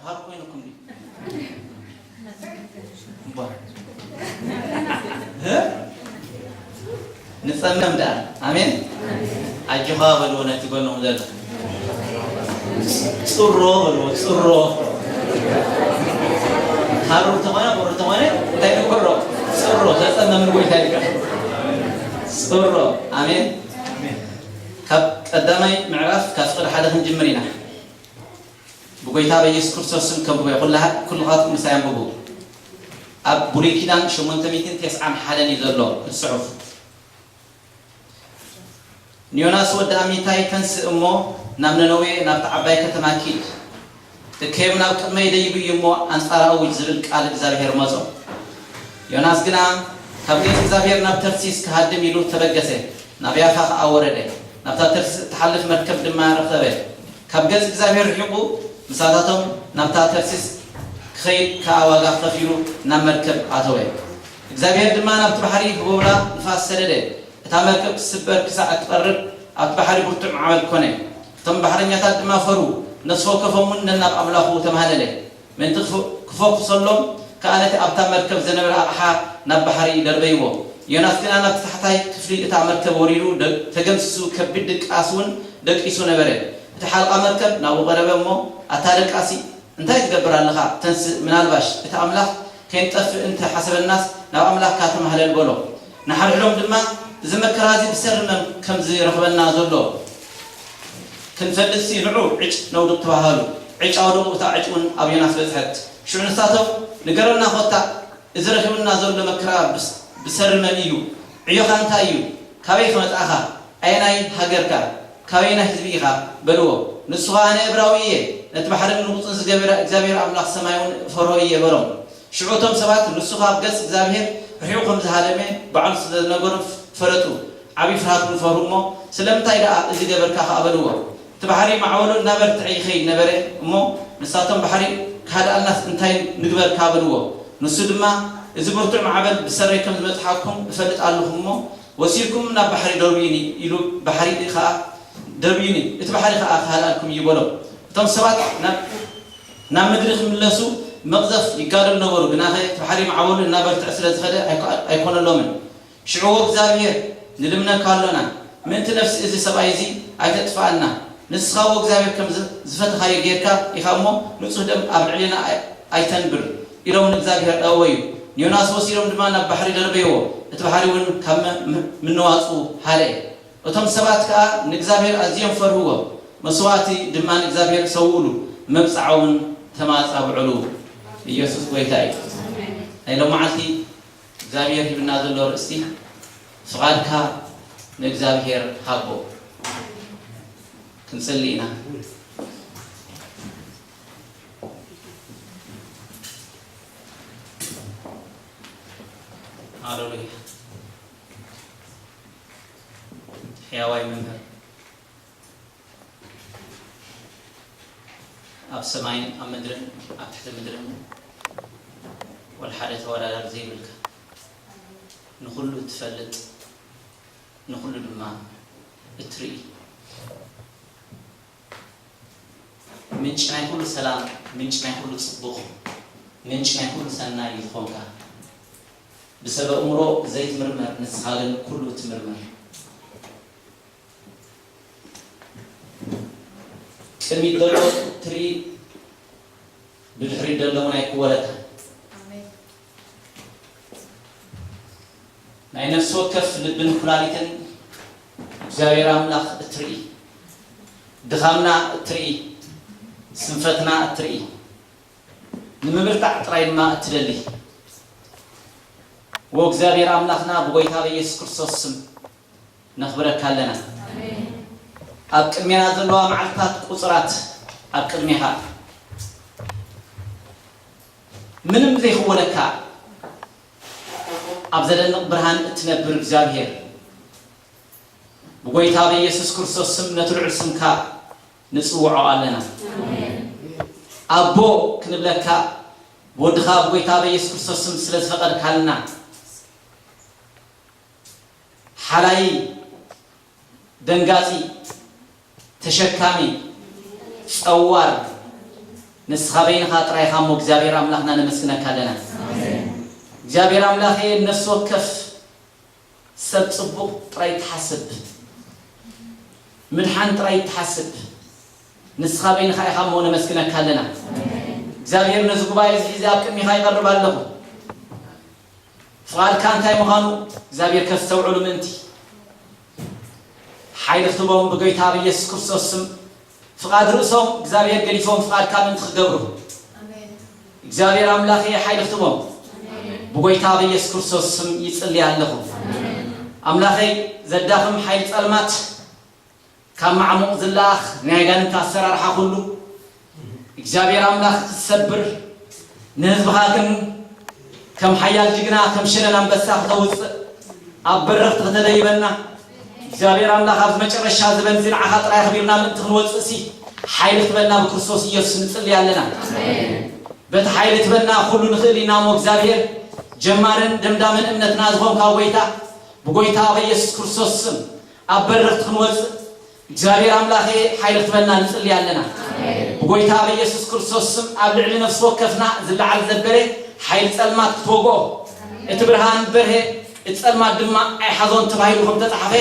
ሃር ኮይንኩም ድዩ? እምባ። እ? ንጸመም ደኣ። ኣሜን። ኣጆኻ በልዎ ነቲ ጎንኹም ዘሎ። ጽሮ በልዎ፣ ጽሮ። ሃሩር ተኾነ፣ ቁሪ ተኾነ፣ እንታይ ንግበሮ? ጽሮ፣ ተጸመም ንጎይታ ይልካ። ጽሮ። ኣሜን። ካብ ቀዳማይ ምዕራፍ ካብ ፍቕዲ ሓደ ክንጅምር ኢና። ብጎይታ በኢየሱስ ክርስቶስ ስም ከንብቦ እየ። ኩላሃ-፣ ኩልኻትኩም ምሳይ ኣንብቡ። ኣብ ብሉይ ኪዳን ሸሞንተ ሚእትን ተስዓን ሓደን እዩ ዘሎ እቲ ጽሑፍ። ንዮናስ ወዲ ኣሚታይ፣ ተንስእ እሞ ናብ ነነዌ ናብታ ዓባይ ከተማ ኪድ፣ እከዮም ናብ ቅድመይ ደይቡ እዩ እሞ ኣንጻራ ኣውጅ ዝብል ቃል እግዚኣብሄር መጾ። ዮናስ ግና ካብ ገጽ እግዚኣብሄር ናብ ተርሲስ ክሃድም ኢሉ ተበገሰ፣ ናብ ያፋ ኸኣ ወረደ። ናብታ ተርሲስ እትሓልፍ መርከብ ድማ ረኸበ። ካብ ገጽ እግዚኣብሄር ርሒቑ ምሳታቶም ናብታ ተርሲስ ክኸይድ ከኣ ዋጋ ከፊሉ ናብ መርከብ ኣተወ። እግዚኣብሄር ድማ ናብቲ ባሕሪ ህቦብላ ንፋስ ሰደደ። እታ መርከብ ክትስበር ክሳዕ እትቐርብ ኣብቲ ባሕሪ ብርቱዕ ማዕበል ኮነ። እቶም ባሕረኛታት ድማ ፈርሁ፣ ነፍሲ ወከፎም እውን ነናብ ኣምላኹ ተማህለለ። ምእንቲ ክፈ-፣ ክፈኩሰሎም ከኣ ነቲ ኣብታ መርከብ ዝነበረ ኣቕሓ ናብ ባሕሪ ደርበይዎ። ዮናስ ግና ናብቲ ታሕታይ ክፍሊ እታ መርከብ ወሪዱ ደ-፣ ተገምሲሱ፣ ከቢድ ድቃስ እውን ደቂሱ ነበረ። እቲ ሓለቓ መርከብ ናብኡ ቀረበ እሞ፣ ኣታ ደቃሲ፣ እንታይ ትገብር ኣለኻ? ተንስእ፣ ምናልባሽ እቲ ኣምላኽ ከይንጠፍእ እንተ ሓሰበናስ ናብ ኣምላኽካ ተማህለል በሎ። ንሓድሕዶም ድማ፣ እዚ መከራ እዚ ብሰሪ መን ከም ዝረኽበና ዘሎ ክንፈልጥሲ ንዑ ዕጭ ነውድቕ ተባሃሉ። ዕጭ ኣውደቑ፣ እታ ዕጭ እውን ኣብ ዮናስ በጽሐት። ሽዑ ንሳቶም፣ ንገረና ኾታ፣ እዚ ረኺቡና ዘሎ መከራ ብስ-፣ ብሰሪ መን እዩ? ዕዮኻ እንታይ እዩ? ካበይ ከ መጻእኻ? ኣየናይ ሃገርካ? ካበየናይ ህዝቢ ኢኻ? በልዎ። ንሱ ኸኣ፣ ኣነ እብራዊ እየ፣ ነቲ ባሕርን ንቑጽን ዝገበረ እግዚኣብሔር ኣምላኽ ሰማይ እውን እፈርሆ እየ በሎም። ሽዑ እቶም ሰባት ንሱ ካብ ገጽ እግዚኣብሔር ርሒቑ ከም ዝሃደመ ባዕሉ ስለ ዝነገሮም ፈለጡ። ዓብዪ ፍርሃት እውን ፈርሁ እሞ፣ ስለምንታይ ደኣ እዚ ገበርካ ኸኣ በልዎ። እቲ ባሕሪ ማዕበሉ እናበርትዐ ይኸይድ ነበረ እሞ፣ ንሳቶም፣ ባሕሪ ክሃድኣልናስ እንታይ ንግበር ከ በልዎ። ንሱ ድማ፣ እዚ ብርቱዕ ማዕበል ብሰረይ ከም ዝመጽሓኩም እፈልጥ ኣለኹ እሞ፣ ወሲድኩም ናብ ባሕሪ ደርብዩኒ ኢሉ፣ ባሕሪ ኸኣ ደርብዩኒ፣ እቲ ባሕሪ ኸኣ ክሃድኣልኩም እዩ በሎም። እቶም ሰባት ናብ፣ ናብ ምድሪ ክምለሱ መቕዘፍ ይጋደሉ ነበሩ፣ ግናኸ እቲ ባሕሪ ማዕበሉ እናበርትዐ ስለ ዝኸደ ኣይኮ-፣ ኣይኮነሎምን። ሽዑ እግዚኣብሔር፣ ንልምነካ ኣሎና፣ ምእንቲ ነፍሲ እዚ ሰብኣይ እዚ ኣይተጥፍኣና። ንስኻ እወ እግዚኣብሔር ከም ዝ-፣ ዝፈተኻዮ ጌርካ ኢኻ እሞ፣ ንጹህ ደም ኣብ ልዕሌና ኣይ-፣ ኣይተንብር፣ ኢሎም ንእግዚኣብሔር ኣእወዩ። ንዮናስ ወሲዶም ድማ ናብ ባሕሪ ደርበይዎ፣ እቲ ባሕሪ እውን ካብ መ-፣ ም-፣ ምንዋጹ ሃልኤ። እቶም ሰባት ከኣ ንእግዚኣብሔር ኣዝዮም ፈርህዎ፣ መስዋእቲ ድማ ንእግዚኣብሔር ሰውኡሉ፣ መብጽዓ እውን ተማጻብዕሉ። ኢየሱስ ጐይታ እዩ። ናይ ሎመዓልቲ እግዚኣብሔር ሂብና ዘሎ ርእስቲ፣ ፍቓድካ ንእግዚኣብሔር ሃቦ። ክንጽሊ ኢና። ሃሌሉያ። ሕያዋይ መምህር፣ ኣብ ሰማይን ኣብ ምድርን ኣብ ትሕቲ ምድርን ወላ ሓደ ተወዳዳሪ ዘይብልካ፣ ንኹሉ እትፈልጥ፣ ንኹሉ ድማ እትርኢ፣ ምንጪ ናይ ኩሉ ሰላም፣ ምንጪ ናይ ኩሉ ጽቡቕ፣ ምንጪ ናይ ኩሉ ሰናይ ዝኾንካ፣ ብሰብ ኣእምሮ ዘይትምርመር፣ ንስኻ ግን ኩሉ እትምርምር። ቅድሚት ዘሎ ትርኢ፣ ብድሕሪት ዘሎ እውን ኣይክወለካ። ኣሜን። ናይ ነፍሲ ወከፍ ልብን ኩላሊትን እግዚኣብሔር ኣምላኽ እትርኢ፣ ድኻምና እትርኢ፣ ስንፈትና እትርኢ፣ ንምብርታዕ ጥራይ ድማ እትደሊ። ወእግዚኣብሔር ኣምላኽና ብጎይታ በኢየሱስ ክርስቶስ ስም ነኽብረካ ኣለና። ኣሜን። ኣብ ቅድሜና ዘለዋ መዓልትታት ቁጽራት ኣብ ቅድሜኻ። ምንም ዘይኽወለካ ኣብ ዘደንቕ ብርሃን እትነብር እግዚኣብሔር፣ ብጎይታ በኢየሱስ ክርስቶስ ስም ነቲ ልዑል ስምካ ንጽውዖ ኣለና። ኣሜን። ኣቦ ክንብለካ ብወድኻ ብጎይታ በኢየሱስ ክርስቶስ ስም ስለ ዝፈቐድካልና፣ ሓላይ፣ ደንጋጺ፣ ተሸካሚ፣ ጸዋር፣ ንስኻ በይንኻ ጥራይ ኢኻ እሞ እግዚኣብሔር ኣምላኽና ነመስግነካ ኣለና። እግዚኣብሔር ኣምላኸ ነፍሲ ወከፍ ሰብ ጽቡቕ ጥራይ ትሓስብ፣ ምድሓን ጥራይ ትሓስብ፣ ንስኻ በይንኻ ኢኻ እሞ ነመስግነካ ኣለና። እግዚኣብሔር ነዚ ጉባኤ እዚ ሒዘ ኣብ ቅድሚኻ ይቐርብ ኣለኹ። ፍቓድካ እንታይ ምዃኑ እግዚኣብሔር ከስተውዕሉ ምእንቲ ሓይሊ ክትቦም ብጎይታ ብኢየሱስ ክርስቶስ ስም ፍቓድ ርእሶም እግዚኣብሔር ገዲፎም ፍቓድካ ምእንቲ ክገብሩ እግዚኣብሔር ኣምላኸ ሓይሊ ክትቦም ብጎይታ ብኢየሱስ ክርስቶስ ስም ይጽሊ ኣለኹ። ኣምላኸይ ዘዳኽም ሓይሊ ጸልማት ካብ ማዕሙቕ ዝለኣኽ ናይ ኣጋንንት ኣሰራርሓ ኩሉ እግዚኣብሔር ኣምላኽ ክትሰብር ንህዝብኻ ግን ከም ሓያል ጅግና ከም ሸነን ኣንበሳ ክተውፅእ ኣብ በረኽቲ ክተደይበና እግዚኣብሔር ኣምላኽ ኣብዚ መጨረሻ ዝበን እዚ ንዓኻ ጥራይ ኣኽቢርና ምእንቲ ክንወፅእ ሲ ሓይሊ ክትበና ብክርስቶስ ኢየሱስ ንፅሊ ኣለና። በቲ ሓይሊ ትበና ኩሉ ንኽእል ኢና እሞ እግዚኣብሔር ጀማርን ደምዳምን እምነትና ዝኾንካ ጎይታ ብጎይታ በኢየሱስ ክርስቶስ ስም ኣብ በረኽቲ ክንወፅእ እግዚኣብሔር ኣምላኸ ሓይሊ ክትበና ንፅሊ ኣለና። ብጎይታ በኢየሱስ ክርስቶስ ስም ኣብ ልዕሊ ነፍሲ ወከፍና ዝለዓል ዘበረ ሓይሊ ጸልማት ክትወግኦ እቲ ብርሃን በርሀ እቲ ጸልማት ድማ ኣይሓዞን ተባሂሉ ከም ተጻሓፈ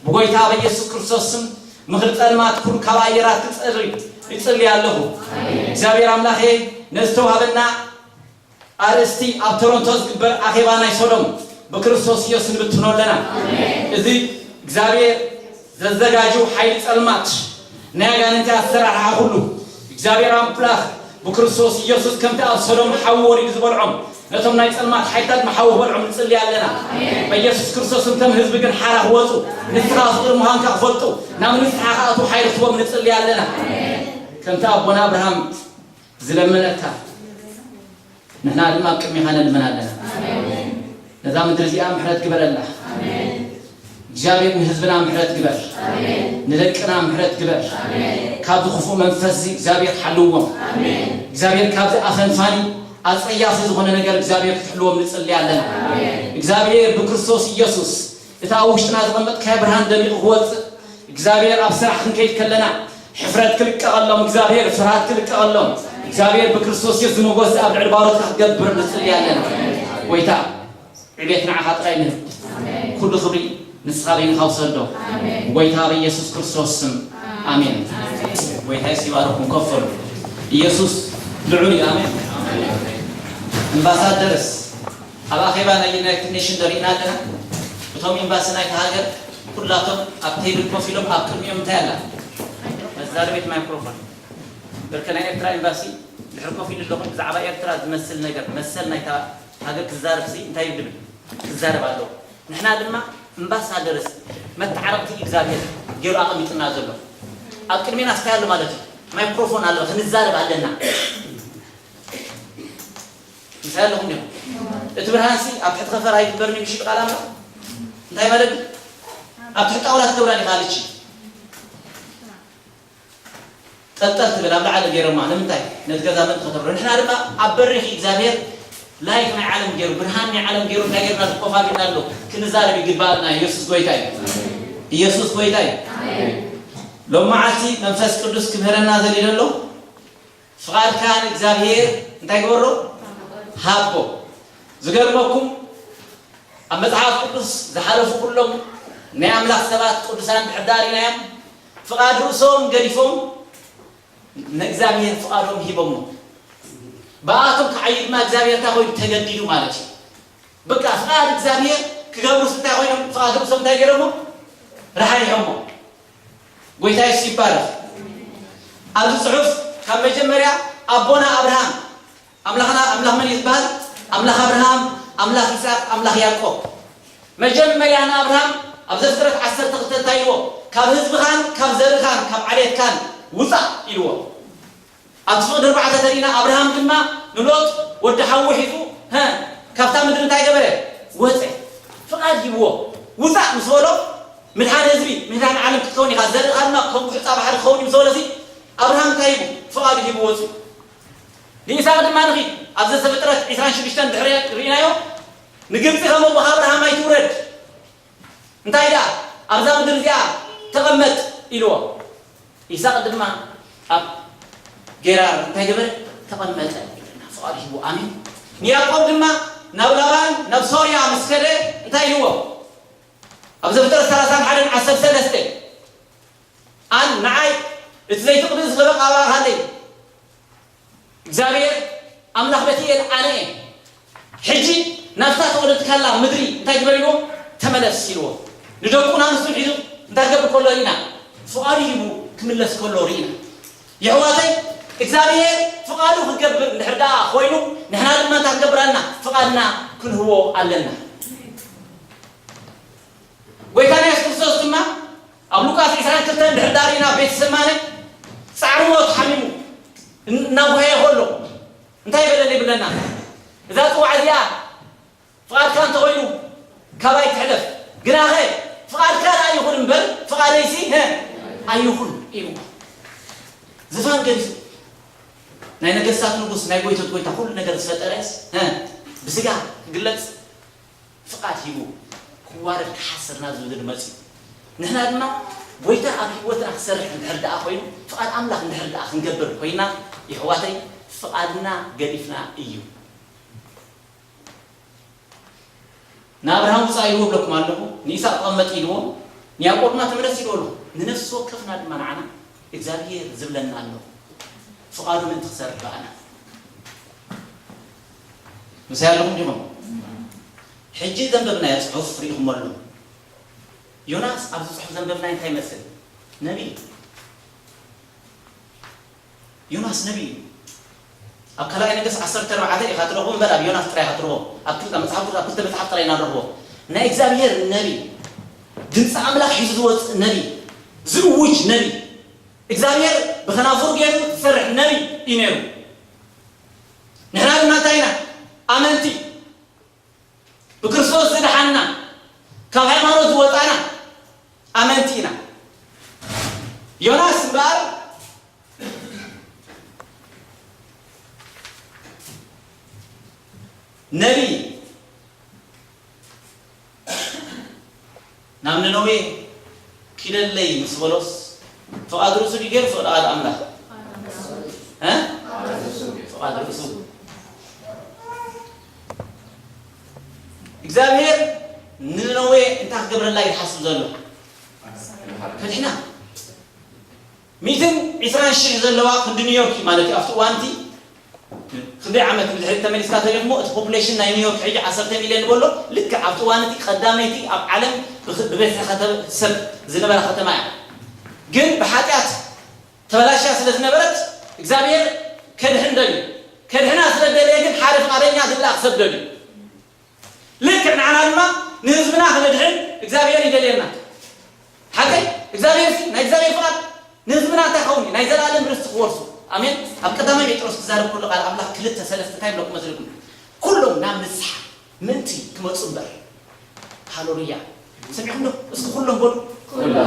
ብጎይታ በኢየሱስ ክርስቶስ ስም ምኽሪ ጸልማት ኩሉ ካብ ኣየራት ክጸሪ ይጽሊ ኣለኹ። እግዚኣብሔር ኣምላኸ ነዝተዋህበና ኣርእስቲ ኣብ ቶሮንቶ ዝግበር ኣኼባ ናይ ሶዶም ብክርስቶስ ኢየሱስ ንብትኖ ኣለና። እዚ እግዚኣብሔር ዘዘጋጁ ሓይሊ ጸልማት ናይ ኣጋንንቲ ኣሰራርሓ ኩሉ እግዚኣብሔር ኣምላኽ ብክርስቶስ ኢየሱስ ከምቲ ኣብ ሶዶም ሓዊ ወሪዱ ዝበልዖም ነቶም ናይ ጸልማት ሓይልታት መሓዊ ክበልዖም ንጽሊ ኣለና። በኢየሱስ ክርስቶስ እንቶም ህዝቢ ግን ሓራ ክወፁ ንስኻ ፍቅሪ ምዃንካ ክፈልጡ ናብ ንስሓ ክኣቱ ሓይሊ ክቦም ንጽሊ ኣለና። ከምቲ ኣቦና ኣብርሃም ዝለመነካ ንሕና ድማ ኣብ ቅድሚኻ ነልምን ኣለና። ነዛ ምድሪ እዚኣ ምሕረት ግበረላ። እግዚኣብሔር ንህዝብና ምሕረት ግበር። ንደቅና ምሕረት ግበር። ካብዚ ክፉእ መንፈስ እዚ እግዚኣብሔር ሓልዎም። እግዚኣብሔር ካብዚ ኣፈንፋኒ ኣጸያፊ ዝኾነ ነገር እግዚኣብሔር ክትሕልዎም ንጽሊ ኣለና። እግዚኣብሔር ብክርስቶስ ኢየሱስ እቲ ኣብ ውሽጥና ዝቐመጥካዮ ብርሃን ደሚቑ ክወፅእ እግዚኣብሔር ኣብ ስራሕ ክንከይድ ከለና ሕፍረት ክልቀቐሎም እግዚኣብሔር ፍርሃት ክልቀቐሎም እግዚኣብሔር ብክርስቶስ የሱ ዝመጎስ ኣብ ልዕሊ ባሮትካ ክትገብር ንፅሊ ኣለና። ጎይታ ዕቤት ንዓኻ ጥራይ ንህብ። ኩሉ ክብሪ ንስኻ በይንኻ ውሰዶ። ጎይታ በኢየሱስ ክርስቶስ ስም ኣሜን። ጎይታ የሱ ይባርኩም። ከፈሉ ኢየሱስ ልዑል እዩ። ኣሜን። ኣምባሳደርስ ኣብ ኣኼባ ናይ ዩናይትድ ኔሽን ዶ ርኢና ኣለና? እቶም ኤምባሲ ናይቲ ሃገር ኩላቶም ኣብ ቴብል ኮፍ ኢሎም ኣብ ቅድሚኦም እንታይ ኣላ? መዛረቢት ማይክሮፎን። ብርክ ናይ ኤርትራ ኤምባሲ ድሕር ኮፍ ኢሉ ኣለኹ። ብዛዕባ ኤርትራ ዝመስል ነገር መሰል ናይታ ሃገር ክዛረብ ሲ እንታይ ይብል ክዛረብ ኣለዎ። ንሕና ድማ እምባሳደርስ መተዓረቕቲ እግዚኣብሔር ገይሩ ኣቐሚጥና ዘሎ ኣብ ቅድሜና ስታይ ኣሎ ማለት እዩ። ማይክሮፎን ኣሎ ክንዛረብ ኣለና። ምሳሌ ኣለኹም ዲኹም? እቲ ብርሃንሲ ኣብ ትሕቲ ኸፈር ኣይግበርን እዩ ምሽ ቃል ኣሎ። እንታይ ማለት እዩ? ኣብ ትሕቲ ጣውላ ትገብራ ዲኻ ልቺ ጠልጠል ትብል ኣብ ላዕሊ ገይሮማ ንምንታይ ነቲ ገዛ መን ከተብሮ ንሕና ድማ ኣብ በሪኺ እግዚኣብሔር ላይት ናይ ዓለም ገይሩ ብርሃን ናይ ዓለም ገይሩ እንታይ ገይርና ዝቆፋ ግና ኣሎ ክንዛረብ ይግባኣልና። ኢየሱስ ጎይታ እዩ። ኢየሱስ ጎይታ እዩ። ሎም መዓልቲ መንፈስ ቅዱስ ክምህረና ዘሊለ ኣሎ። ፍቓድካ ንእግዚኣብሔር እንታይ ግበሮ? ሃቦ። ዝገርመኩም ኣብ መጽሓፍ ቅዱስ ዝሓለፉ ኩሎም ናይ ኣምላኽ ሰባት ቅዱሳን ድሕዳር ኢናዮም ፍቓድ ርእሶም ገዲፎም ንእግዚኣብሔር ፍቓዶም ሂቦሞ። ብኣቶም ክዓዩ ድማ እግዚኣብሔር እንታይ ኮይኑ ተገዲዱ ማለት እዩ። በቃ ፍቓድ እግዚኣብሔር ክገብሩስ እንታይ ኮይኖም ፍቓድ ርእሶም እንታይ ገይሮሞ? ረሓሪሖሞ። ጎይታ የሱስ ይባረኽ። ኣብዚ ጽሑፍ ካብ መጀመርያ ኣቦና ኣብርሃም ኣምላኽና ኣምላኽ መን እዩ ዝበሃል? ኣምላኽ ኣብርሃም፣ ኣምላኽ ይስሐቅ፣ ኣምላኽ ያዕቆብ። መጀመርያ ንኣብርሃም ኣብ ዘፍጥረት ዓሰርተ ክልተ እንታይ ኢልዎ? ካብ ህዝብኻን ካብ ዘርእኻን ካብ ዓሌትካን ውፃእ ኢልዎ። ኣብቲ ፍቕዲ ኣርባዕተ ተሪእና ኣብርሃም ድማ ንሎጥ ወዲ ሓዉ ሒዙ ሀ ካብታ ምድሪ እንታይ ገበረ? ወፀ። ፍቓድ ሂብዎ። ውፃእ ምስ በሎ ምድሓን ህዝቢ ምድሓን ዓለም ክትከውን ኢኻ ዘርእኻ ድማ ከም ኩሕፃ ባሕሪ ክኸውን እዩ ምስ በሎ ሲ ኣብርሃም እንታይ ሂቡ? ፍቓዱ ሂቡ ወፂኡ። ንኢሳቅ ድማ ንኺድ ኣብ ዘፍጥረት ዕስራን ሽዱሽተን ድሕሪ ርኢናዮ ንግብፂ ከም ኣቦኻ ኣብርሃም ኣይትውረድ እንታይ ደኣ ኣብዛ ምድሪ እዚኣ ተቐመጥ ኢልዎ። ኢሳቅ ድማ ኣብ ጌራር እንታይ ገበረ? ተቐመጠ። ፍቓድ ሂቡ። ኣሜን። ንያዕቆብ ድማ ናብ ላባን ናብ ሶርያ ምስ ከደ እንታይ ኢልዎ? ኣብ ዘፍጥረት ሰላሳን ሓደን ዓሰርተ ሰለስተ፣ ኣን ንዓይ እቲ ዘይትቕድስ ገበቕ ኣባኻለይ እግዚኣብሔር ኣምላኽ በትኤል ኣነ እየ። ሕጂ ናብታ ተወለድካላ ምድሪ እንታይ ግበር ኢልዎ? ተመለስ ኢልዎ። ንደቁን ኣንስቱን ሒዙ እንታይ ክገብር ከሎ ርኢና? ፍቓዱ ሂቡ ክምለስ ከሎ ርኢና። የሕዋተይ፣ እግዚኣብሔር ፍቓዱ ክገብር እንድሕር ደኣ ኮይኑ፣ ንሕና ድማ እንታይ ክንገብር ኣለና? ፍቓድና ክንህቦ ኣለና። ጎይታና የሱስ ክርስቶስ ድማ ኣብ ሉቃስ ዕስራን ክልተን እንድሕር ደኣ ርኢና፣ ቤተሰማኒ ጻዕሪ ሞት ሓሚሙ እናጓየየ ከሎ እንታይ ይበለና ይብለና? እዛ ጽዋዕ እዚኣ ፍቓድካ እንተኾይኑ ካባይ ትሕለፍ፣ ግናኸ ፍቓድካ ደኣ ይኹን እምበር ፍቓደይሲ፣ ሀ፣ ኣይኹን ኢሉ ዝፋን ገሊጹ። ናይ ነገስታት ንጉስ፣ ናይ ጎይቶት ጎይታ፣ ኩሉ ነገር ዝፈጠረስ፣ ሀ፣ ብስጋ ክግለጽ ፍቓድ ሂቡ ክዋረድ ክሓስር ናብ ዝብል መጽዩ። ንሕና ድማ ጎይታ ኣብ ህይወትና ክሰርሕ እንድሕር ደኣ ኮይኑ፣ ፍቓድ ኣምላኽ እንድሕር ደኣ ክንገብር ኮይና፣ የሕዋተይ፣ ፍቓድና ገዲፍና እዩ። ንኣብርሃም ውጻእ ኢልዎ እብለኩም ኣለኹ፣ ንይስሐቅ ተቐመጥ ኢልዎ፣ ንያዕቆብ ድማ ተመለስ ኢልዎ ኣለኹ። ንነፍሲ ወከፍና ድማ ንዓና እግዚኣብሔር ዝብለና ኣሎ። ፍቓዱ ምእንቲ ክሰርሕ ብኣና። ምሳይ ኣለኹም ዲኹም? ሕጂ ዘንበብናዮ ጽሑፍ ርኢኹሞ ኣለኹም። ዮናስ ኣብዚ ጽሑፍ ዘንበብናዮ እንታይ ይመስል? ነቢይ። ዮናስ ነቢይ እዩ። ኣብ ካልኣይ ነገስት ዓሰርተ ኣርባዕተ ኢኻ ትረኽቦ እምበር ኣብ ዮናስ ጥራይ ኢኻ ትረኽቦ። ኣብ ክልተ መጽሓፍ ቅዱስ፣ ኣብ ክልተ መጽሓፍ ጥራይ ኢና ንረኽቦ። ናይ እግዚኣብሔር ነቢይ፣ ድምፂ ኣምላኽ ሒዙ ዝወፅእ ነቢይ፣ ዝእውጅ ነቢይ፣ እግዚኣብሔር ብኸናፍሩ ገይሩ ዝሰርሕ ነቢይ እዩ ነይሩ። ንሕና ድማ እንታይ ኢና? ኣመንቲ። ብክርስቶስ ዝደሓንና፣ ካብ ሃይማኖት ዝወጻና ኣመንቲ ኢና። ዮናስ እምበኣር ነቢይ፣ ናብ ነነዌ ኪደለይ ምስ በሎስ፣ ፍቓድ ርእሱ ድዩ ገይሩ ፍቓድ ኣምላኽ? እ? ፍቓድ ርእሱ። እግዚኣብሔር ንነነዌ እንታይ ክገብረላ እዩ ዝሓስብ ዘሎ? ከድሕና። ሚእትን ዕስራን ሽሕ ዘለዋ ክንዲ ኒውዮርክ እዩ ማለት እዩ። ኣብቲ እዋን እቲ ክንደይ ዓመት ብድሕሪት ተመሊስካ ተሪኽሞ፣ እቲ ፖፑሌሽን ናይ ኒውዮርክ ሕጂ ዓሰርተ ሚልዮን ንበሎ፣ ልክዕ ኣብቲ እዋን እቲ ቀዳመይቲ ኣብ ዓለም ብክ-፣ ብበዝሒ ከተ-፣ ሰብ ዝነበራ ከተማ እያ። ግን ብሓጢኣት ተበላሽያ ስለ ዝነበረት እግዚኣብሔር ከድሕን ደልዩ። ከድሕና ስለ ደለየ ግን ሓደ ፍቓደኛ ዝለኣኽ ሰብ ደልዩ። ልክዕ ንዓና ድማ ንህዝብና ክነድሕን እግዚኣብሔር ይደልየና። ሓቀይ እግዚኣብሔር ሲ፣ ናይ እግዚኣብሔር ፍቓድ ንህዝብና እንታይ ክኸውን እዩ? ናይ ዘላለም ርስቲ ክወርሱ። ኣሜን። ኣብ ቀዳማይ ጴጥሮስ ክዛረብ ከሎ ቃል ኣምላኽ ክልተ ሰለስተ እንታይ ይብለኩም መስለኩም? ኩሎም ናብ ንስሓ ምእንቲ ክመጹ እምበር። ሃሌሉያ። ሰሚዕኩም ዶ? እስኪ ኩሎም በሉ። ኩሎም።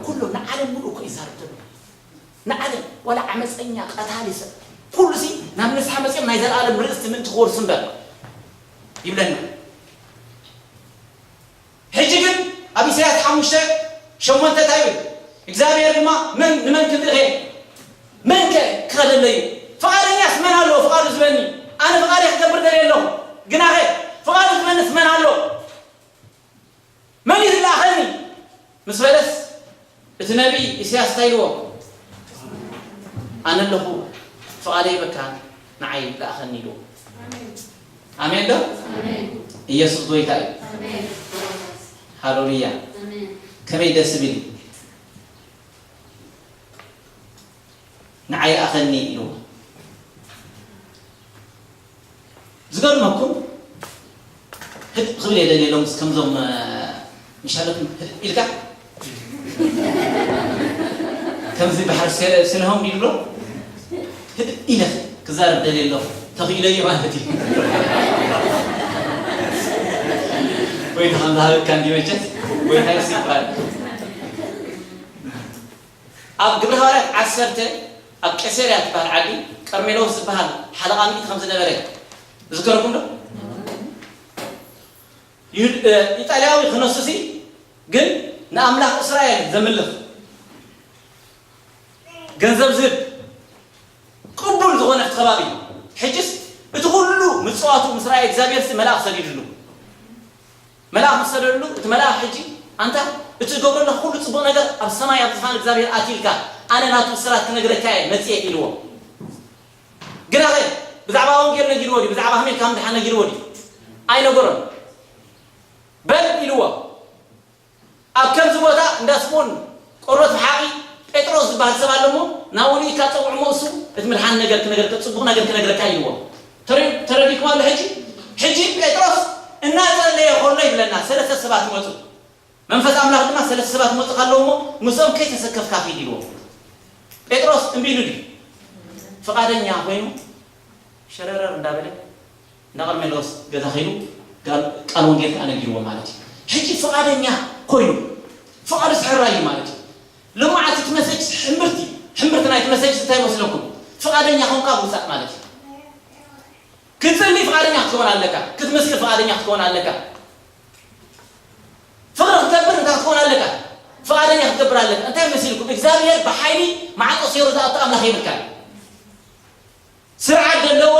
ኩሎም፣ ንዓለም ሙሉእ እኮ ይዛረብ ዘሎ። ንዓለም ዋላ ዓመፀኛ ቀታሊ ሰብ ኩሉ ሲ ናብ ንስሓ መፂኦም ናይ ዘላለም ርእስቲ ምእንቲ ክወርሱ እምበር ይብለና። ሕጂ ግን ኣብ ኢሳያስ ሓሙሽተ ሸሞንተ እንታይ ይብል? እግዚኣብሔር ድማ መን ንመን ክንድእኸ መን ከ ክኸደለዩ? ፍቓደኛስ መን ኣለዎ ፍቓዱ ዝበኒ? ኣነ ፍቓደይ ክገብር ደልየ ኣለኹ። ግናኸ ፍቓዱ ዝበንስ መን ኣሎ? መን እዩ ዝለኣኸኒ? ምስ በለስ እቲ ነቢይ ኢሳያስ እንታይ ኢልዎ? ኣነ ኣለኹ፣ ፍቓደይ በካ ንዓይ ለኣኸኒ ኢልዎ። ኣሜን ዶ? ኣሜን። ኢየሱስ ጎይታ እዩ። ኣሜን። ሃሌሉያ። ኣሜን። ከመይ ደስ ይብል። ንዓይ ለኣኸኒ ኢልዎ። ዝገርመኩም ህድእ ክብል እየ ደልየ ሎምስ ከምዞም፣ እ፣ ምሻለኩም ህድእ ኢልካ ከምዚ ባሕሪ ሴ-፣ ሴለሆም ድዩ ዝብሎ? ህድእ ኢለ ክዛረብ ደልየ ኣለኹ። ተኽኢለዮ ማለት እዩ። ጎይታ ከም ዝሃበካ እንዲ መቸስ ጎይታ ይባረክ። ኣብ ግብረ ሃዋርያት ዓሰርተ ኣብ ቄሰርያ ትበሃል ዓዲ ቀርሜሎስ ዝበሃል ሓለቓ ሚእቲ ከም ዝነበረ ዝከረኩም ዶ? ይሁድ-፣ እ፣ ኢጣልያዊ ክነሱሲ ግን ንኣምላኽ እስራኤል ዘምልኽ ገንዘብ ዝህብ ቅቡል ዝኾነ ከባቢ ሕጅስ እቲ ኩሉ ምጽዋቱ ምስ ረኣየ እግዚኣብሔር ሲ መልኣኽ ሰዲድሉ። መልኣኽ ምስ ሰደድሉ እቲ መልኣኽ ሕጂ ኣንታ እቲ ትገብሮ ዘለኻ ኩሉ ጽቡቕ ነገር ኣብ ሰማይ ኣብ ዝፋን እግዚኣብሔር ኣትዩ ኢልካ ኣነ ናቱ ብስራት ክነግረካ እየ መጽየ ኢልዎ። ግናኸ ብዛዕባ ወንጌል ነጊርዎ ድዩ? ብዛዕባ ከመይ ኢልካ ምድሓን ነጊርዎ ድዩ? ኣይነገሮን። በል ኢልዎ። ኣብ ከምዚ ቦታ እንዳ ስምኦን ቆሮት ብሓቒ ጴጥሮስ ዝበሃል ሰብ ኣሎ እሞ ናብኡ ልኢካ ጸውዕ እሞ እሱ እቲ ምድሓን ነገር ክነገርካ ጽቡቕ ነገር ክነግረካ ኢልዎ። ተረ- ተረዲእኩም ኣሎ ሕጂ? ሕጂ ጴጥሮስ እናጸለየ ከሎ ይብለና ሰለስተ ሰባት ይመጹ። መንፈስ ኣምላኽ ድማ ሰለስተ ሰባት ይመጹ ኣለዉ እሞ ምስኦም ከይተሰከፍካ ኪድ ኢልዎ። ጴጥሮስ እምቢ ኢሉ ድዩ? ፍቓደኛ ኮይኑ ሸረረር እንዳበለ እንዳ ቀርሜሎስ ገዛ ከይዱ ቃል ወንጌል ከዓ ነጊርዎ ማለት እዩ። ሕጂ ፍቓደኛ ኮይኑ ፍቓዱ ስሕራይ እዩ ማለት እዩ። ልማዓት እቲ መሰጅ ሕምብርቲ ሕምብርቲ ናይቲ መሰጅ እንታይ መስለኩም? ፍቓደኛ ኮንካ ውፃእ ማለት እዩ። ክትፅሊ ፍቓደኛ ክትከውን ኣለካ። ክትምስክር ፍቓደኛ ክትከውን ኣለካ። ፍቕሪ ክትገብር እንታይ ክትከውን ኣለካ? ፍቓደኛ ክትገብር ኣለካ። እንታይ መሲልኩም? እግዚኣብሔር ብሓይሊ ማዕጦ ሴሩ ዝኣቱ ኣምላኽ የብልካን። ስርዓት ዘለዎ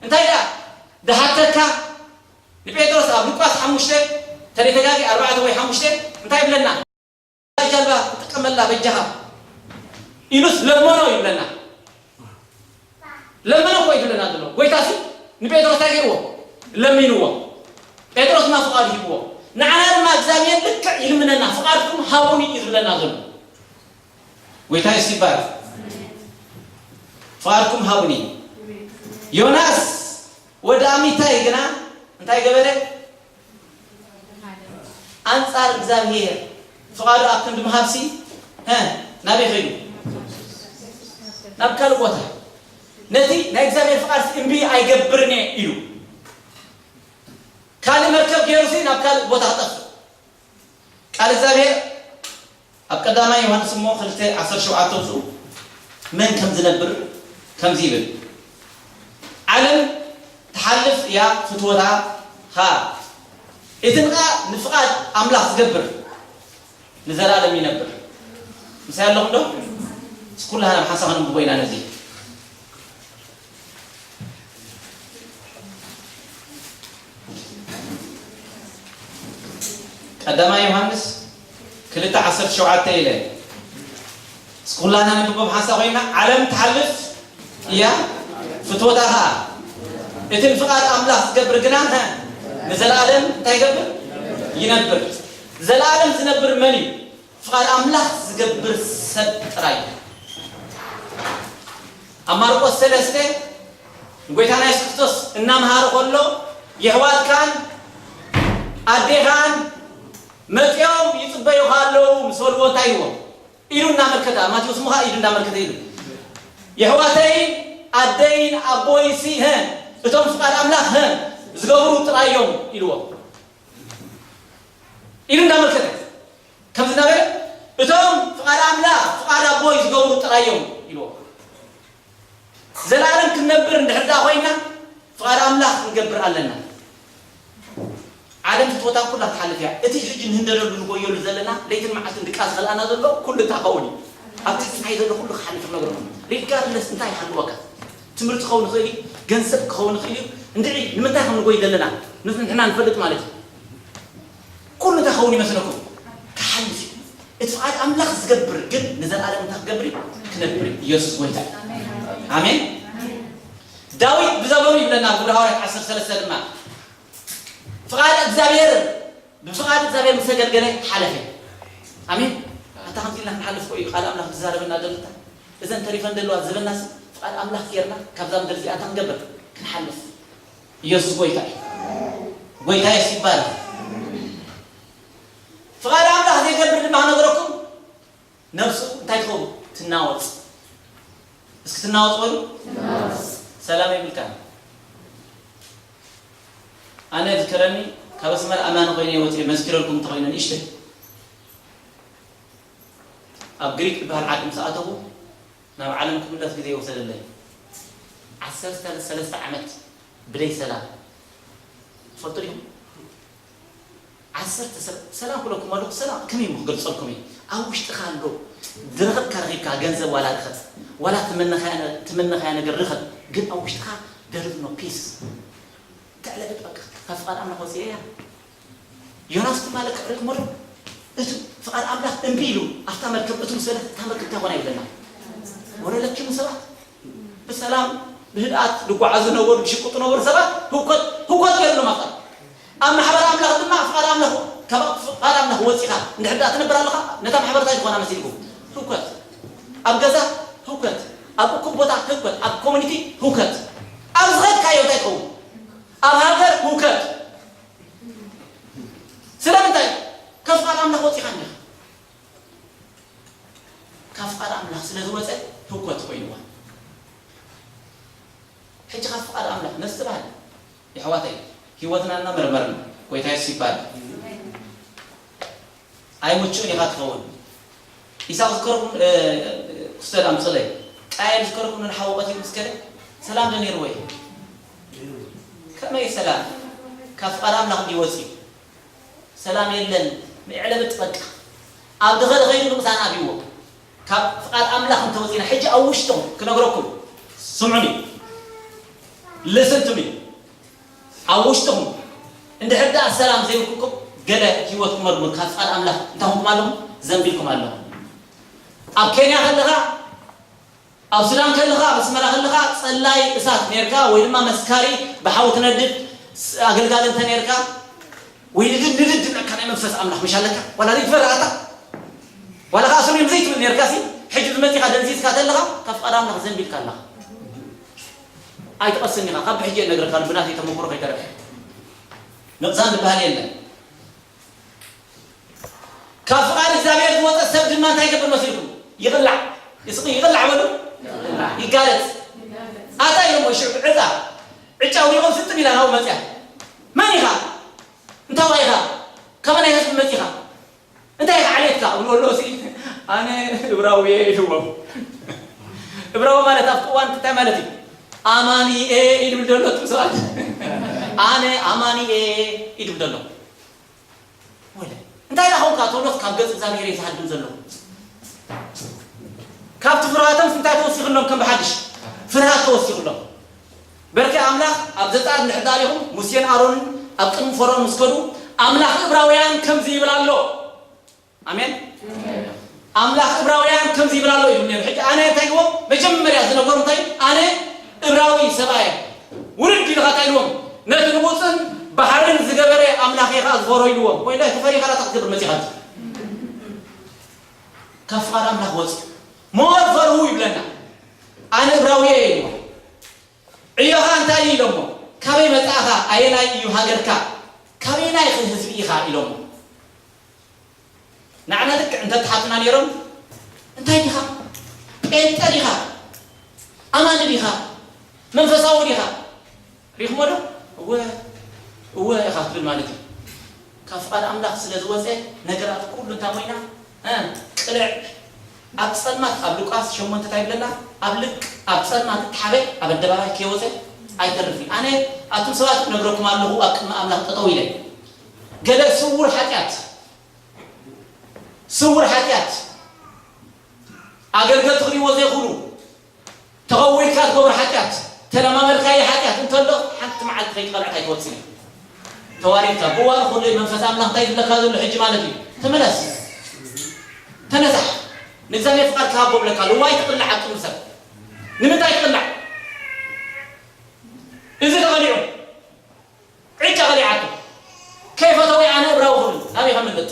እንታይ ደኣ ድሓተካ ንጴጥሮስ ኣብ ሉቃስ ሓሙሽተ ተደጋጋሚ ኣርባዕተ ወይ ሓሙሽተ እንታይ ይብለና? ጃልባ ትጥቀመላ በጃኻ ኢሉስ ለመኖ ይብለና። ለመኖ እኮ ይብለና ዘሎ ጎይታሲ ንጴጥሮስ እንታይ ገይርዎ? ለሚንዎ። ጴጥሮስ ድማ ፍቓዱ ሂብዎ። ንዓና ድማ እግዚኣብሔር ልክዕ ይልምነና። ፍቓድኩም ሃቡኒ እዩ ዝብለና ዘሎ። ጎይታ የሱ ይባረክ። ፍቓድኩም ሃቡኒ። ዮናስ ወዲ ኣሚታይ ግና እንታይ ገበረ? ኣንጻር እግዚኣብሔር ፍቓዱ ኣብ ክንዲ ምሃብሲ እ ናበይ ኸይዱ? ናብ ካልእ ቦታ። ነቲ ናይ እግዚኣብሔር ፍቓድ እምቢ ኣይገብርን እየ ኢሉ ካልእ መርከብ ገይሩሲ ናብ ካልእ ቦታ ክጠፍእ ቃል እግዚኣብሔር ኣብ ቀዳማይ ዮሃንስ እሞ ክልተ ዓሰርተ ሸውዓተ ውፅኡ መን ከም ዝነብር ከምዚ ይብል፣ ዓለም ትሓልፍ እያ ፍትወታ ኸኣ፣ እቲ ንቓ ንፍቓድ ኣምላኽ ዝገብር ንዘለኣለም ይነብር። ምሳይ ኣለኹም ዶ? እስኩላህና ብሓንሳብ ከነንብቦ ኢና ነዚ። ቀዳማይ ዮሃንስ ክልተ ዓሰርተ ሸውዓተ ኢለ እስኩላና ንብቦ ብሓንሳ ኮይና ዓለም ትሓልፍ እያ ፍትወታ ኸዓ እቲ ንፍቓድ ኣምላኽ ዝገብር ግና ሀ ንዘለኣለም እንታይ ይገብር ይነብር። ዘለኣለም ዝነብር መን እዩ? ፍቓድ ኣምላኽ ዝገብር ሰብ ጥራይ እዩ። ኣብ ማርቆስ ሰለስተ ንጎይታና የሱስ ክርስቶስ እናምሃረ ከሎ የሕዋትካን ኣዴኻን መጺኦም ይጽበዩኻ ኣለዉ ምስ በልዎ እንታይ ኢልዎም? ኢዱ እናመልከተ ኣብ ማቴዎስ ምዃ ኢዱ እናመልከተ ኢሉ የሕዋተይን ኣደይን ኣቦይሲ ሀ እቶም ፍቓድ ኣምላኽ ሀ ዝገብሩ ጥራይ እዮም ኢልዎም። ኢዱ እናመልከተ ከምዚ እናበለ እቶም ፍቓድ ኣምላኽ ፍቓድ ኣቦይ ዝገብሩ ጥራይ እዮም ኢልዎም። ዘለኣለም ክንነብር እንድሕር ደኣ ኮይና ፍቓድ ኣምላኽ ክንገብር ኣለና። ዓለም ፍትወታ ኩላ ትሓልፍ እያ። እቲ ሕጂ ንህንደደሉ ንጎየሉ ዘለና ለይትን መዓልትን ድቃስ ዘልኣና ዘሎ ኩሉ እንታይ ኸውን እዩ። ኣብቲ ፀሓይ ዘሎ ኩሉ ክሓልፍ ክነግረኩም ሪጋርድለስ እንታይ ይሃልወካ ትምህርቲ ክኸውን ይኽእል እዩ፣ ገንዘብ ክኸውን ይኽእል እዩ። እንድዒ ንምንታይ ከም ንጎይ ዘለና ንሕና ንፈልጥ ማለት እዩ። ኩሉ እንታይ ክኸውን ይመስለኩም? ክሓልፍ እዩ። እቲ ፍቓድ ኣምላኽ ዝገብር ግን ንዘለኣለም እንታይ ክገብር እዩ? ክነብር እዩ። ኢየሱስ ጎይታ እዩ። ኣሜን። ዳዊት ብዘበኑ ይብለና ኣብ ግብረ ሃዋርያት ዓሰርተ ሰለስተ ድማ ፍቓድ እግዚኣብሔር ብፍቓድ እግዚኣብሔር ምስ ኣገልገለ ሓለፈ። ኣሜን። ኣታ ከምዚ ኢልና ክንሓልፍ እኮ እዩ ቃል ኣምላኽ ዝዛረበና ዘሎ። እተን ተሪፈን ዘለዋ ዝበልናስ ፍቓድ ኣምላኽ ጌርና ካብዛ ምድሪ እዚኣ እንታይ ክንገብር? ክንሓልፍ። ኢየሱስ ጎይታ እዩ። ጎይታ የሱስ ይባረክ። ፍቓድ ኣምላኽ ዘይገብር ድማ ክነግረኩም ነብሱ እንታይ ትኸውን? ትናወጽ። እስኪ ትናወጽ በሉ። ሰላም ይብልካ። ኣነ ዝከረኒ ካብ ኣስመራ ኣማኒ ኮይነ ወፅየ መስኪረልኩም እንተኮይነ ንእሽተይ ኣብ ግሪክ ዝበሃል ዓዲ ምስ ኣተኹ ናብ ዓለም ክምለስ ግዜ ይወሰደለይ። ዓሰርተ ሰለስተ ዓመት ብደይ ሰላም ትፈልጡ ዲኹም? ዓሰርተ ሰላም ክብለኩም ኣለኹ። ሰላም ከመይ ክገልፀልኩም እዩ? ኣብ ውሽጥኻ ኣሎ። ዝረኸብካ ረኺብካ፣ ገንዘብ ዋላ ርኸብ፣ ዋላ ትመነኻያ ነ-፣ ትመነኻያ ነገር ርኸብ፣ ግን ኣብ ውሽጥኻ there is no peace። ተዕለብጥ በቃ፣ ካብ ፍቓድ ኣምላኽ ወፂኣ እያ። ዮናስ ትማለ ክዕረግ መሎ፣ እቲ ፍቓድ ኣምላኽ እምቢ ኢሉ ኣብታ መርከብ እቱ ምስ በለት፣ እታ መርከብ እንታይ ኮና ይብለና? ወረ ለኪሙ ሰባት ብሰላም ብህድኣት ዝጓዓዙ ነበሩ፣ ዝሽቅጡ ነበሩ ሰባት። ህውከት፣ ህውከት ገይሩ ኣሎ ማፍቃር። ኣብ ማሕበር ኣምላኽ ድማ ፍቓድ ኣምላኽ፣ ካብ ፍቓድ ኣምላኽ ወፂኻ እንድሕር ደኣ ትነብር ኣለኻ፣ ነታ ማሕበር እንታይ ዝኾና መሲልኩም? ህውከት። ኣብ ገዛ ህውከት፣ ኣብ እኩብ ቦታ ህውከት፣ ኣብ ኮሚኒቲ ህውከት፣ ኣብ ዝኸድካዮ እንታይ ትኸውን? ኣብ ሃገር ህውከት። ስለምንታይ? ካብ ፍቓድ ኣምላኽ ወፂኻ እንዲኻ። ካብ ፍቓድ ኣምላኽ ስለ ዝወፀ ህውከት ኮይንዋ። ሕጂ ካብ ፍቓድ ኣምላኽ ነስተባህል። የሕዋተይ፣ ህይወትና እናመርመርና፣ ጎይታ የሱስ ይባል። ኣይምቹእን ኢኻ ትኸውን። ኢሳቕ ዝከረኩም፣ እ፣ ክስተል ኣምፅለይ። ቃየል ዝከረኩም ንሓወቐት ምስ ከደ፣ ሰላም ዶ ነይርዎ እዩ? ከመይ ሰላም? ካብ ፍቓድ ኣምላኽ እንዲወፂ። ሰላም የለን። ምዕለብጥ በቃ። ኣብ ድኸ ድኸይዱ ንቕሳን ኣብይዎ። ካብ ፍቓድ ኣምላኽ እንተወፂና፣ ሕጂ ኣብ ውሽጥኹም ክነግረኩም፣ ስምዑኒ፣ listen to me። ኣብ ውሽጥኹም እንድሕር ደኣ ሰላም ዘይብልኩም፣ ገለ ህይወትኩም መርምሩ። ካብ ፍቓድ ኣምላኽ እንታይ ኹንኩም ኣለኹም? ዘንቢልኩም ኣለኹም። ኣብ ኬንያ ከለኻ፣ ኣብ ሱዳን ከለኻ፣ ኣብ ኣስመራ ከለኻ፣ ጸላይ እሳት ኔርካ፣ ወይ ድማ መስካሪ ብሓዊ ትነድድ ስ-፣ ኣገልጋሊ እንተ ኔርካ፣ ወይ ንድድ ንድድ ነካ ናይ መንፈስ ኣምላኽ ምሽ ኣለካ? ዋላ ሪት ፈራታ? ዋላ ከኣ ስሩይ ዘይትብል ኔርካ ሲ፣ ሕጂ ዝመጺኻ ደንዚዝካ ተለኻ፣ ካብ ፍቓድ ኣምላኽ ዘንቢልካ ኣለኻ። ኣይትቐስን ኢኻ፣ ካብ ብሕጂ እየ እነግረካ፣ ብናተይ ተመኩሮ ከይተረፈ። ምቕሳን ዝበሃል የለን። ካብ ፍቓድ እግዚኣብሔር ዝወጸ ሰብ ድማ እንታይ ይገብር መሲልኩም? ይቕላዕ። ይስቕ፣ ይቕላዕ በሉ። ይጋለጽ። ኣታ ኢሎሞ ሽዑ ዕጻ። ዕጫ ኣውዲቖም ስጥም ኢላ ናብኡ መጽያ። መን ኢኻ? እንታይ ኢኻ? ካበናይ ህዝቢ መጺኻ? እንታይ ኢኻ ዓሌትካ? እብሉ ኣለዉ ሲ፣ ኣነ እብራዊ እየ ኢልዎም። እብራዊ ማለት ኣብቲ እዋን እንታይ ማለት እዩ? ኣማኒ እየ ኢሉ ዘሎ እቶም ሰባት። ኣነ ኣማኒ እየ ኢሉ ዘሎ። ወለ፣ እንታይ ደኣ ኾንካ ተብሎስ ካብ ገጽ እግዚኣብሔር እየ ዝሃድም ዘለኹ። ካብቲ ፍርሃቶምስ እንታይ ተወሲኽሎም? ከም ብሓድሽ ፍርሃት ተወሲኽሎም። በርኪ ኣምላኽ ኣብ ዘጸኣት እንድሕር ደኣ ሪኹም፣ ሙሴን ኣሮንን ኣብ ቅድሚ ፈርኦን ምስ ከዱ፣ ኣምላኽ እብራውያን ከምዚ ይብል ኣሎ። ኣሜን። ኣምላኽ እብራውያን ከምዚ ይብል ኣሎ ኢሉ ነይሩ። ሕጂ ኣነ እንታይ ግቦ? መጀመርያ ዝነገሩ እንታይ? ኣነ እብራዊ ሰብኣየ። ውርድ ኢልኻ እንታይ ኢልዎም? ነቲ ንቡጽን ባሕርን ዝገበረ ኣምላኽ ኢኻ ዝፈሮ ኢልዎም። ወይላይ ተፈሪኻ ዳታ ክትገብር መጺኻ። ካብ ፍቓድ ኣምላኽ ወጽኡ። ሞር ፈርሁ ይብለና። ኣነ እብራዊ እየ ኢልዎ። ዕዮኻ እንታይ እዩ ኢሎሞ? ካበይ መጻእኻ? ኣየናይ እዩ ሃገርካ? ካበየናይ ኸ ህዝቢ ኢኻ? ኢሎሞ። ንዓና ልክዕ እንተተሓቱና ነይሮም፣ እንታይ ዲኻ? ጴንጠ ዲኻ? ኣማኒ ዲኻ? መንፈሳዊ ዲኻ? ሪኽሞ ዶ? እወ፣ እወ ኢኻ ትብል ማለት እዩ። ካብ ፍቓድ ኣምላኽ ስለ ዝወፀ ነገራት ኩሉ እንታይ ኮይና? እ፣ ቅልዕ። ኣብ ጸልማት፣ ኣብ ሉቃስ ሸሞንተ እንታይ ይብለና? ኣብ ልቅ፣ ኣብ ጸልማት እተሓበ ኣብ ኣደባባይ ከይወፀ ኣይተርፍን። ኣነ ኣቱም ሰባት እነግረኩም ኣለኹ፣ ኣብ ቅድሚ ኣምላኽ ጠጠው ኢለ። ገለ ስውር ሓጢኣት፣ ስውር ሓጢኣት፣ ኣገልገልቲ ክርእይዎ ዘይኽእሉ፣ ተቐዊልካ ትገብሮ ሓጢኣት፣ ተለማመድካዮ ሓጢኣት እንተሎ፣ ሓንቲ መዓልቲ ከይትቐልዕካ ኣይትወጽእን እዩ። ተዋሪድካ፣ ብእዋኑ ኩሉ መንፈስ ኣምላኽ እንታይ ዝብለካ ዘሎ ሕጂ ማለት እዩ? ተመለስ። ተነሳሕ። ንእግዚኣብሔር ፍቓድ ክሃቦ ብለካ ኣሎ። ዋይ ትቕላዕ ኣብ ቅድሚ ሰብ። ንምንታይ ትቕላዕ? እዚ ተቐሊዑ። ዕጫ ቀሊዓቶ። ከይፈተወ ኣነ እብራዊ ክብል ናበይ ከምልጥ?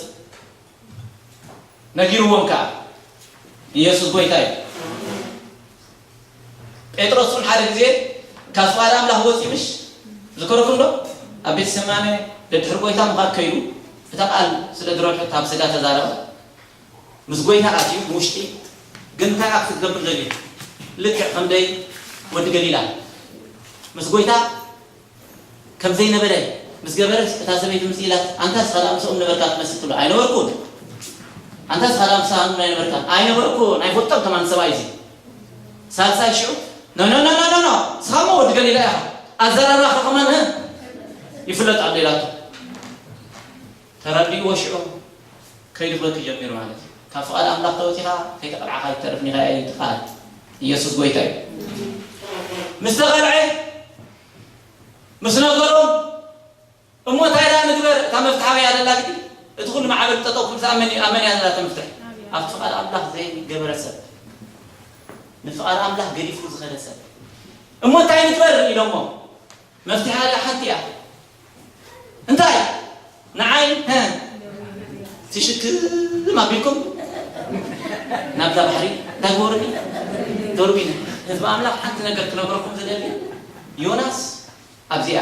ነጊርዎም ከኣ። ኢየሱስ ጎይታ እዩ። ጴጥሮስ እውን ሓደ ግዜ ካብ ፍቓድ ኣምላኽ ወፂኡ ምሽ ዝከረኩም ዶ? ኣብ ቤተ ሰማነ ደድሕሪ ጎይታ ምኻድ ከይዱ እታ ቃል ስለ ዝረብሐት ኣብ ስጋ ተዛረበ። ምስ ጎይታ ኣትዩ ውሽጢ ግን እንታይ ኣብ ክትገብር ደልዩ? ልክዕ ከምደይ ወዲ ገሊላ ምስ ጎይታ ከም ዘይነበረ ምስ ገበረ እታ ሰበይቲ ምስ ኢላት፣ ኣንታ ስኻ ደኣ ምስኦም ነበርካ ትመስል ትብሎ። ኣይነበርኩን። ኣንታ ስኻ ደኣ ምሳኑ ኣይነበርካን። ኣይነበርኩን። ኣይፈልጦን ከማን ሰብኣይ እዚ። ሳልሳይ ሽዑ፣ ኖ፣ ኖ፣ ኖ፣ ኖ፣ ኖ፣ ኖ። ስኻ እሞ ወዲ ገሊላ ኢኻ። ኣዘራርባኻ ከማን፣ እ፣ ይፍለጥ ኣሎ ኢላቶ። ተረዲእዎ ሽዑ ከይድኽበኪ ጀሚሩ ማለት እዩ። ካብ ፍቓድ ኣምላኽ ተወፂኻ ከይተቐልዓኻ ኣይትተርፍን ኢኻ እዩ እቲ ቃል። ኢየሱስ ጎይታ እዩ። ምስ ተቐልዐ፣ ምስ ነገሮም፣ እሞ እንታይ ደኣ ንግበር? እታ መፍትሒ ኣበይ እያ ዘላ ግዲ? እቲ ኩሉ ማዕበል ጠጠው ክብል ዝኣመን እዩ፣ ኣመን እያ ዘላ እታ መፍትሒ። ኣብቲ ፍቓድ ኣምላኽ ዘይገበረ ሰብ፣ ንፍቓድ ኣምላኽ ገዲፉ ዝኸደ ሰብ፣ እሞ እንታይ ንግበር ኢሎሞ? መፍትሒ ኣላ ሓንቲ እያ። እንታይ? ንዓይ፣ ሀ፣ ትሽክም ኣቢልኩም ናብዛ ባሕሪ እንታይ ግበሩኒ? ዶርቢኒ። ህዝቢ ኣምላኽ ሓንቲ ነገር ክነግረኩም ዝደሊ፣ ዮናስ ኣብዚኣ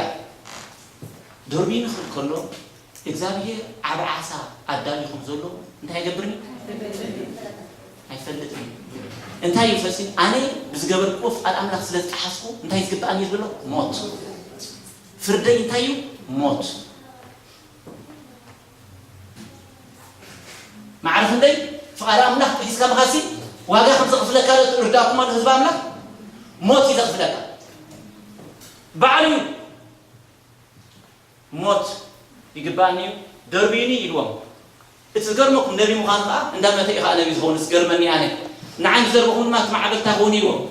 ዶርቢኒ ክብል ከሎ፣ እግዚኣብሔር ዓቢ ዓሳ ኣዳልዩ ከም ዘሎ እንታይ ይገብርኒ? ኣይፈልጥን። እንታይ እዩ ፈጺሙ? ኣነ ብዝገበርክዎ ፍቓድ ኣምላኽ ስለ ዝጠሓስኩ እንታይ ዝግብኣኒ እዩ ዝብሎ? ሞት። ፍርደይ እንታይ እዩ? ሞት። ማዕረ ክንደይ ፍቓድ ኣምላኽ ጥሒስካ ምኻሲ ዋጋ ከም ዘኽፍለካ ዶ ርዳእኩም ኣሎ ህዝቢ ኣምላኽ? ሞት እዩ ዘኽፍለካ። ባዕሉ እዩ። ሞት ይግባእኒ እዩ፣ ደርብዩኒ ኢልዎም። እቲ ዝገርመኩም ነቢ ምዃኑ ከዓ እንዳመተ እዩ ከዓ ነቢ ዝኸውን፣ ዝገርመኒ ኣነ። ንዓይ ምስ ደርበኹም ድማ እቲ ማዕበል እንታይ ክኸውን ኢልዎም።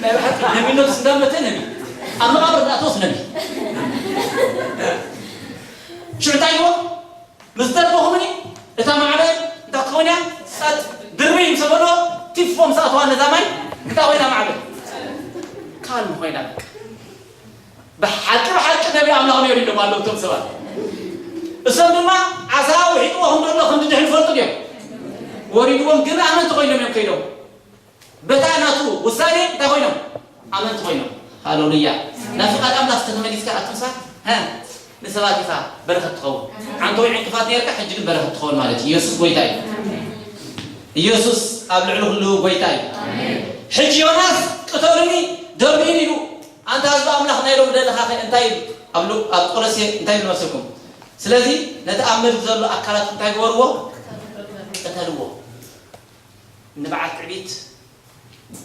ናይ ብሓቂ ነቢነቱስ እንዳመተ ነቢ። ኣብ መቓብር ዝኣተወስ ነቢ። ሽዑ እንታይ ኢልዎም? ምስ ደርበኹምኒ እታ ማዕበል እንታይ ክትኸውን እያ? ጸጥ ድርብይ ምስ በሎ ቲፎ ምስ ኣተዋ ነዛ ማይ እንታይ ኮይና ማዕበል? ካልም ኮይና በቃ። ብሓቂ ብሓቂ ነቢ ኣምላኽ ነይሩ ኢሎም ኣለዉ እቶም ሰባት። እሶም ድማ ዓሳ ውሒጥዎ ከም ዘሎ ከም ዝድሕን ይፈልጡ ድዮም? ወሪድዎም ግን ኣመንቲ ኮይኖም እዮም ከይዶም። በታ ናቱ ውሳኔ እንታይ ኮይኖም? ኣመንቲ ኮይኖም። ሃሌሉያ። ናብ ፍቓድ ኣምላኽ ዝተመሊስካ ኣቱም ሰባት፣ ሀ፣ ንሰባት ኢኻ በረኸት ትኸውን። ዓንቶ ወይ ዕንቅፋት ነርካ፣ ሕጂ ግን በረኸት ትኸውን ማለት እዩ። ኢየሱስ ጎይታ እዩ። ኢየሱስ ኣብ ልዕሊ ኩሉ ጎይታ እዩ። ሕጂ ዮናስ ቅተሉኒ፣ ደርብዩኒ ኢሉ፣ ኣንታ ህዝቢ ኣምላኽ ናይ ሎሚ ደለኻ ኸ እንታይ ይብል? ኣብ ሉ-፣ ኣብ ቆሎሴ እንታይ ይብል መሰልኩም? ስለዚ ነቲ ኣብ ምድሪ ዘሎ ኣካላት እንታይ ግበርዎ? ቅተልዎ። እንበዓል ትዕቢት፣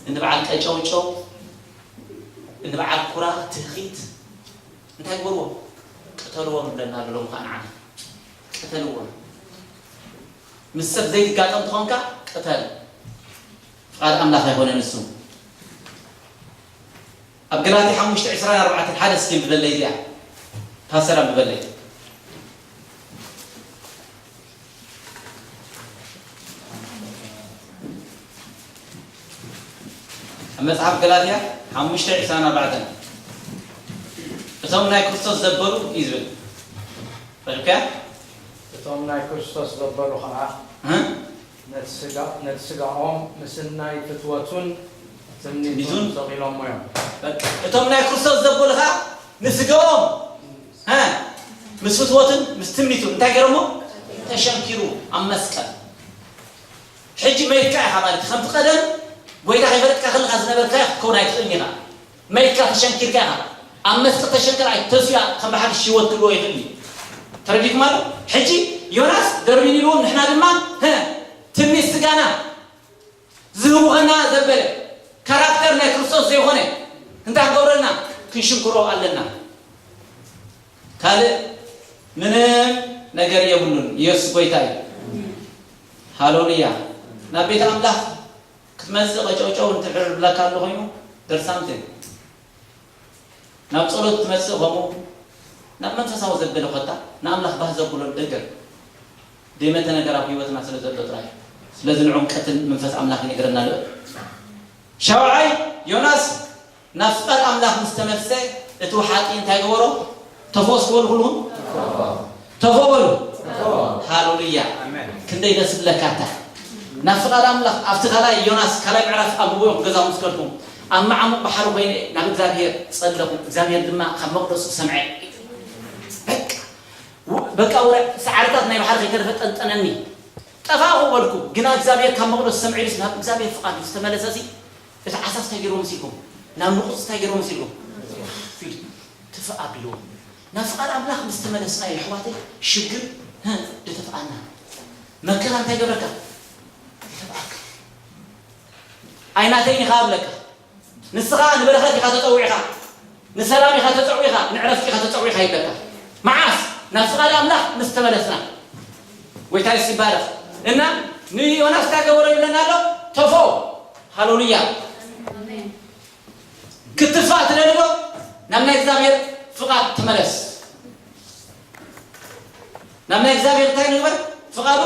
እንበዓል ቀጨውጨው፣ እንበዓል ኩራ፣ ትህኺት እንታይ ግበርዎ? ቅተልዎም ይብለና ኣሎ ሎሚ ከዓ ንዓና። ቅተልዎም። ምስ ሰብ ዘይትጋጠም ትኾንካ ቅተል። ፍቓድ ኣምላኽ ኣይኮነን እሱ። ኣብ ገላትያ ሓሙሽተ ዕስራን ኣርባዕተን ሓደ እስኪ ብበለይ እዚኣ። ፓስተር ኣብ በለይ። ኣብ መጽሓፍ ገላትያ ሓሙሽተ ዕስራን ኣርባዕተን እቶም ናይ ክርስቶስ ዘበሉ እዩ ዝብል። ረኺብካያ? እቶም ናይ ክርስቶስ ዘበሉ ኸዓ እ? ነቲ ስጋ-፣ ነቲ ስጋኦም ምስናይ ፍትወቱን ትምኒቱን ትምኒቱን? ሰቒሎሞ እዮም። በቃ፣ እቶም ናይ ክርስቶስ ዘበሉ ኸዓ ንስጋኦም እ? ምስ ፍትወቱን ምስ ትምኒቱን እንታይ ገይሮሞ? ተሸንኪሩ ኣብ መስቀል። ሕጂ መይትካ ኢኻ ማለት እዩ። ከምቲ ቀደም ጎይታ ከይፈለጥካ ከለኻ ዝነበርካዮ ክትከውን ኣይትኽእልን ኢኻ። መይትካ ተሸንኪርካ ኢኻ። ኣብ መስቀል ተሸንከር ኣይተስያ ከም ብሓድሽ ህይወት ክህልዎ ይኽእል እዩ። ተረዲእኩም ኣሎ? ሕጂ ዮናስ ደርቢን ኢልዎም ንሕና ድማ ሀ ትምኒት ስጋና ዝህውኸና ዘበለ ካራክተር ናይ ክርስቶስ ዘይኾነ እንታይ ክገብረልና ክንሽንክሮ ኣለና። ካልእ ምንም ነገር የብሉን። ኢየሱስ ጎይታ እዩ። ሃሌሉያ። ናብ ቤት ኣምላኽ ክትመጽእ ቀጨውጨው እንትሕር ዝብለካ ኣሎ ኮይኑ ደርሳምትን ናብ ጸሎት ትመጽእ ከምኡ ናብ መንፈሳዊ ዘበለ ኮታ ንኣምላኽ ባህ ዘብሎ ነገር ደይመተ ነገር ኣብ ህይወትና ስለ ዘሎ ጥራይ ስለዚ ንዑ ቀትል መንፈስ ኣምላኽ ይነግረና ኣሎ። ሻውዓይ ዮናስ ናብ ፍቓድ ኣምላኽ ምስ ተመልሰ እቲ ወሓጢ እንታይ ገበሮ? ተፈኦ እስኪ በሉ ኩልኹም። ተፈኦ በሉ። ሃሌሉያ። ኣሜን። ክንደይ ደስ ዝብለካ እታ ናብ ፍቓድ ኣምላኽ ኣብቲ ካልኣይ ዮናስ ካልኣይ ምዕራፍ ኣንብብዎ ኢኹም ገዛኹም ምስ ከድኩም ኣብ መዓሙቕ ባሕሪ ኮይነ ናብ እግዚኣብሄር ጸለኹ እግዚኣብሄር ድማ ካብ መቕደሱ ሰምዐ። በቃ ው-፣ በቃ ውረ ሳዕርታት ናይ ባሕሪ ከይተረፈ ጠንጠነኒ። ጠፋእኹ በልኩ፣ ግና እግዚኣብሔር ካብ መቕደሱ ሰምዑ ኢሉስ ናብ እግዚኣብሔር ፍቓድ ዝተመለሰሲ፣ እቲ ዓሳስ እንታይ ገይርዎ መሲልኩም? ናብ ንቑጽ እንታይ ገይርዎ መሲልኩም? ፊል ትፍእ ኣቢልዎ። ናብ ፍቓድ ኣምላኽ ምስ ተመለስና የሕዋተይ ሽግር ህ ድተፍኣና። መከራ እንታይ ገብረካ? ይተፍኣካ። ኣይናተይን ኢኻ እብለካ። ንስኻ ንበረኸት ኢኻ ተጸዊዕኻ፣ ንሰላም ኢኻ ተጸዊዕኻ፣ ንዕረፍቲ ኢኻ ተጸዊዕኻ ይብለካ። መዓስ? ናብ ፍቓድ ኣምላኽ ምስ ተመለስና፣ ጎይታ የሱስ ይባረኽ። እና ንዮናስ እንታይ ገበሮ ይብለና ኣሎ? ተፍኦ። ሃሌሉያ። ክትፋእ ትደሊ ዶ? ናብ ናይ እግዚኣብሔር ፍቓድ ተመለስ። ናብ ናይ እግዚኣብሔር እንታይ ንግበር? ፍቓዱ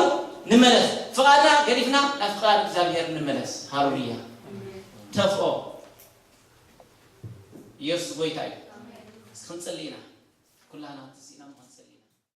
ንመለስ። ፍቓድና ገዲፍና ናብ ፍቓድ እግዚኣብሔር ንመለስ። ሃሌሉያ። ተፍኦ። ኢየሱስ ጎይታ እዩ። ክንጽሊ ኢና። ኩላና ትስኢና ምዃን